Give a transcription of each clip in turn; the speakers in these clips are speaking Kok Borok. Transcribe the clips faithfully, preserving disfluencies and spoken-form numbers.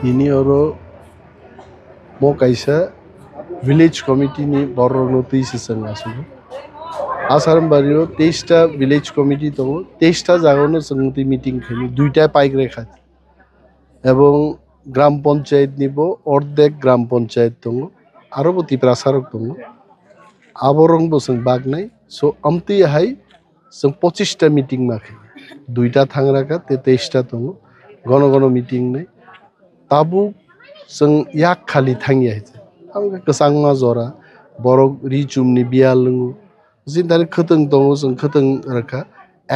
Tini oro mo kaisa village committee ni borok no twi se chwng aswk. Asarambari o teis ta village committee tongo, teis ta jaga no chwng twi meeting khaini, duita paik rekha. Ebong gram panchayat ni bo ordek gram panchayat tongo, aro bo Tiprasa rok tongo. Aborok bo chwng bak nai. So, amtwi hai chwng pochis ta meeting ma khe. Duita thangra kha, te teis ta tongo. Gono gono meeting nai. Tabuk chwng yak khali thangya hai se. Ang khe kwchangma jora, borok ri chumni biyal wngo. Jintani khwtwng tongo, chwng khwtwng rwkha.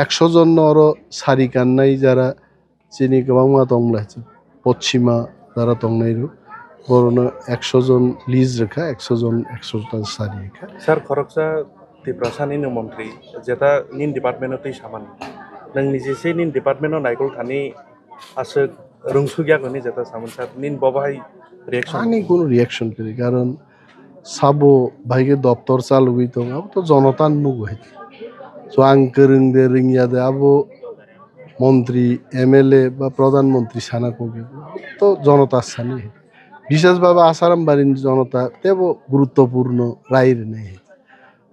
Ekso jon no oro sari kannai jara chini kwbangma tong bwlai. Pochima jara tongnai rw. Borokno ekso jon list rwkha, ekso jon, ekso ta sari rwkha. Sir, khoroksa Tiprasa nini montri, jeta nini department o twi samani. Nwng niji se nini department o naikol thani aswk rwngsuk yak hwnwi jeta samani, sir, nini bo bahai reaction? Ani kono reaction kwrwi, karon sabo bai khe doptor chalogwi tongo, abo to jonota nugo hai. So ang kwrwng de rwngya de, abo montri, M L A ba pradhan montri sana kok ya, to jonota sani. Bishes baba Asarambari ni jonota tebo guruttopurno rai rwnai.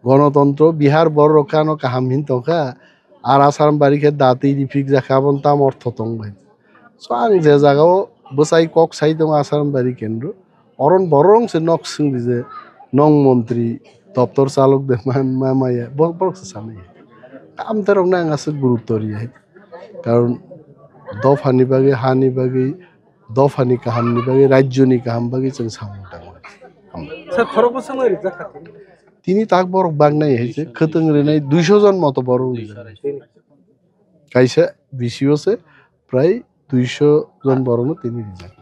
Gonotontro Bihar borok kano kaham hin tongkha, ar Asarambari khe datwi rifik jakha, aboni tamo ortho tong bai. So ang je jaga o bwsai kok sai tongo Asarambari kendro, oron borok se nok swng di je nong montri doptor chalok de man ma maya, bo-, borok se sanai. Amte rok nang aswk gurutto ri hai. Karon dopha ni bagwi, ha ni bagwi, dopha ni kaham ni bagwi, rajyo ni kaham bagwi chwng samung tango. Sir, khorok bwswk no rijak kha tini? Tini tak borok bak nai hai se, khwtwng rinai duiso jon moto borok rijak. Kaisa B C O se prai duiso jon borok no tini rijak.